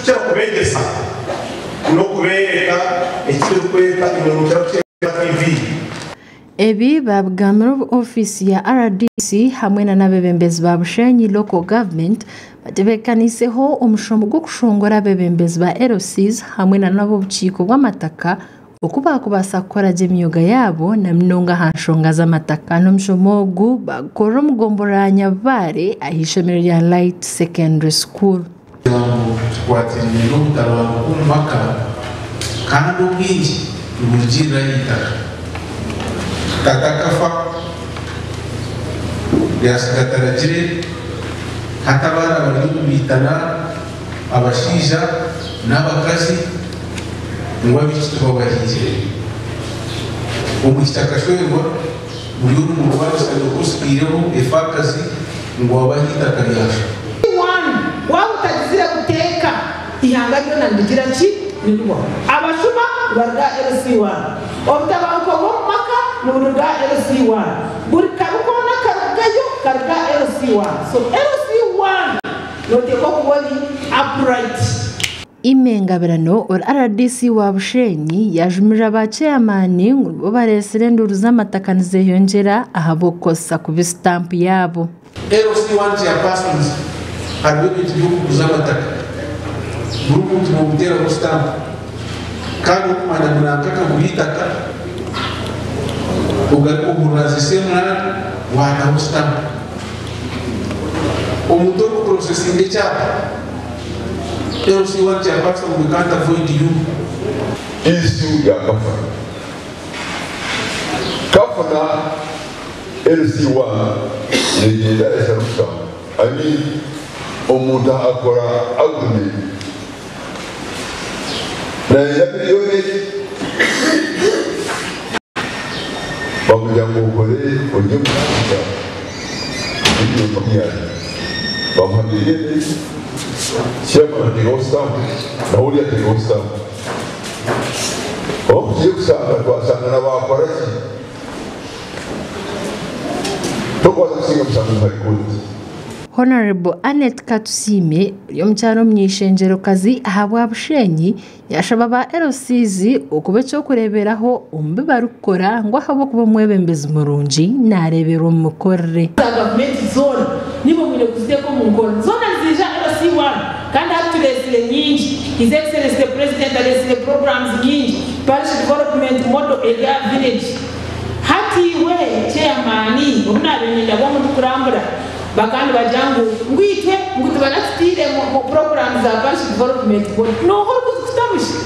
Ekirikukira kubeegyesa n'okubeereka eki turikweta imwe nimukira kukyeta TV. Ebi baabigambire obu ofiisi ya RDC hamwe na n'abeebembezi ba Bushenyi Local Government batebeekaniiseho omushomo gw'okushongora abeebembezi ba LCs hamwe na n'ab'obukiiko bw'amataka oku baakubaasa kukora gye emyoga yaabo na munonga aha nshonga z'amataka. Kandi omushomo ogu baagukorera omu gomborora ya Nyabubare aha ishomero rya Light Secondary School. Kugira ngu tukwatiraine n'obutabanguko omu maka kandi obwingi niburugiirira aha itaka. Tata akafa yaatsiga ataragire, hati abaana bari omu biitana, abashaija n'abakazi ngu abaishiki tibabahiire. Omwishiki akashwerwa buri omu murwanisa nikwo otsigaireho efaakazi ngu abahe eitaka rya sho. One, Waaba otagizire buteeka, eihanga ryona nirigira ki? Niribaho. Abashuma nibaruga aha LC one. Obutabanguko bw'omu maka niburuga aha LC one. Buri kabi koona akarugayo karuga aha LC one. So LC one noteekwa kuba ori upright. Imee Ngabirano ori rdc wa Bushenyi yaajumirira ba ceeyamaani ngu nibo bareetsire enduuru z'amataka nizeyongyera ahabw'okukozesa kubi sitampu yaabo. LC one Chairpersons, Hariho ebintu by'okuguza amataka, buri muntu nomuteeraho sitampu kandi orikumanya ngu nanka akagura eitaka ogaruka ogurira the same land waataho sitampu. Omuntu orikupurosesinga ekyapa, LC one Chairperson, we can't avoid you. Issue ya Kafuna. Kafuna LC one negyenda eshara omushango. I mean omuntu akora agreement nayenda miriyoni egi bamugira ngu okore ori omuri Africa miriyoni 20 bamuha miriyoni egi chairman ateekaho stamp nawe ori ateekaho stamp. Obu tugiye kushanga twashanga na baakora ki tokubaasa kusinga mushango omu High Court. Honourable Annet Katusiime ori omukyara omuny'eishengyerokazi ahabwa Bushenyi yaashaba ba LCs okuba eky'okureeberaho omu bi barikukora ngu ahabw'okuba omwebembezi murungi naareeberwa omu mikorere. Za gavumenti zoona nibo mwine kuziteeka omu nkora. Zoona niziija LC one kandi hati tureetsire nyingi. His Excellency the President areetsire programs nyingi, Parish Development Model eri aha village. Hati iwe chairman obu naabaire niinyenda kuba omu ndikurambura bakaba nibagira ngu ngu itwe ngu tibaratutaire mu programs za Parish Development Board. Nooha orikuzikutamu shi?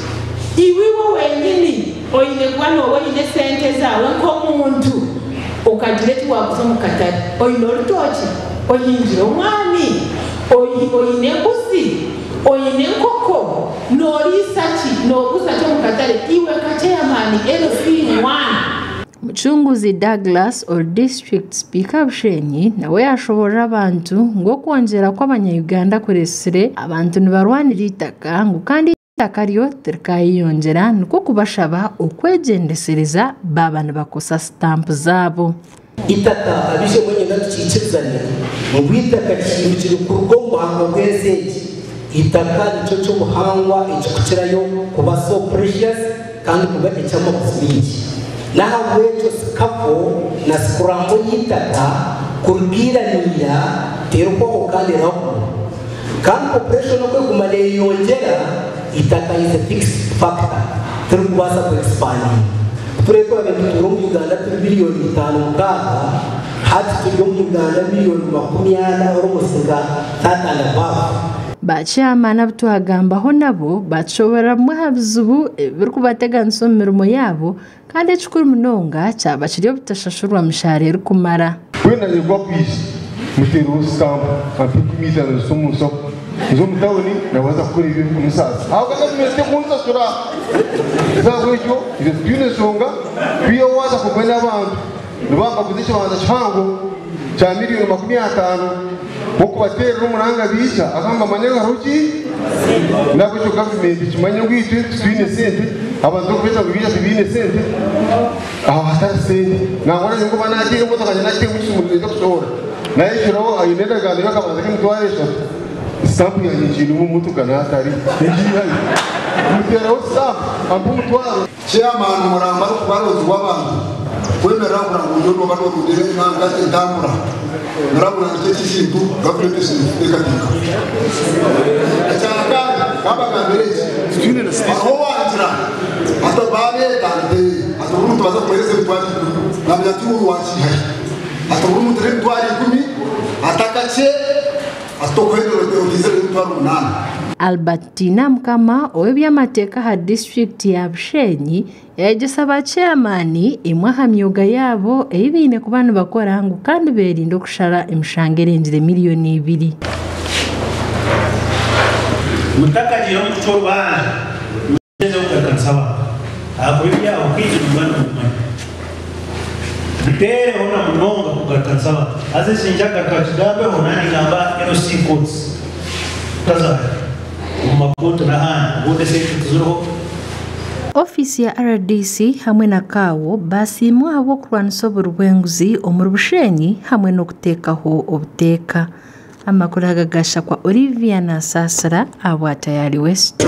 Iwe iwe wenyini oine kuba nooba oine esente zaawe nk'omuntu okagira eki waaguza omu katare. Oine orutookye? Ohingire omwani? Oine embuzi? Oine enkoko? Nooriisa ki? Nooguza ki omu katare? Iwe nka chairman LC one. Mucunguzi Douglas ori disiturikiti sipiika Bushenyi nawe yaashoboorora abantu ngu okwongyera kw'abanya-Uganda kureetsire abantu nibarwanira eitaka ngu kandi eitaka ryo tirikayeyongyera nikwo kubashaba okwegyendesereza baaba nibakosa sitampu zaabo. Eitaka ab'eishe-emwe niinyenda tukiikirizane ngu eitaka kihindukire kuruga omu buhangwa bw'ensi egi. Eitaka nikyo ky'obuhangwa ekirikukirayo kuba so precious kandi kuba eky'amaguzi maingi. N'ahabw'ekyo sikafu na sikurambo y'eitaka kuruga ira na ira terihwaho kandi erahwaho. Kandi population oku erikuguma neyeyongyera, eitaka is a fixed factor, tirikubaasa ku expandinga. Ku turebe twabaire nitutuura omu Uganda turi biriyoni itaano mukaaga, hati turi omu Uganda miriyoni 40 almost nka that and above. Ba chairman abu twagambaho nabo baatushoboorora bimwe aha bizibu ebirikubateganisa omu mirimo yaabo kandi ekikuru munonga kyaba kiri obutashashurwa mishaara erikumara. Weena nanyegwa kwija muteereho sitampu ampe 50 nzise omu nshaho nze omu tawuni nawe aza kukora ebye ebirikumusaasa ahabwa gavumenti tekunsashura. N'ahabw'ekyo itwe titwine nshonga kwihaho waaza kugwa n'abantu nibambaguza ekibanja kihango kya miriyoni 50 W'okubateerera omuranga baija aha nibamanya ngu hariho ki? N'ahabw'ekyo gavumenti ekimanye ngu itwe titwine sente, abantu barikubeeta ngu baija tibaine sente, aho hatari sente. Nangwa naanye ngu nateera emotoka yangye nagiteeka omu kisumurizo naija kushohora, nayecuraho aine endagaano y'akabanza k'emitwaro eshatu. Sitampu yange ngiine omu motoka n'atari engiihayo muteraho sitampu ampa omutwaro. Chairman muramba arikuba arozi w'abantu kwemerera kugira ngu oriyo nooba noorondera enanga entambura narabura nti eki kintu gavumenti eshemereire kuteekateeka. Ekyakaaga kabagambire eki hariho owangira ati baabeeta nti ati buri muntu baza kumuheereza 100,000 namanya ati iwe wakiihahi ati buri muntu n'ekumi ati akakye ati tokuhendera otiizire 8,000. Albertina Mukama ow'eby'amateeka aha disiturikiti ya Bushenyi yayegyesa ba chairman emwe aha myuga yaabo ei baine kuba nibakora ngu kandi beerinde okushara emishango erengire 2 million. Mutakagira omukucwa orubanja mugyezeho kugarukanisa abantu ahakuba ebyaho kwingi nimuba nimumanya muteereho na munonga kugarukanisa abantu haza ekinja kugaruka kigambeho nanigamba LC courts tazahari omu makooti n'ahandi obundi esente tiziriho. Ofiisi ya RDC hamwe na CAO basiimwa ahabw'okurwanisa oburi bw'enguzi omuri Bushenyi hamwe n'okuteekaho obuteeka. Amakuru aga gashakwa Olivia Nasasira ahabwa Tayari West.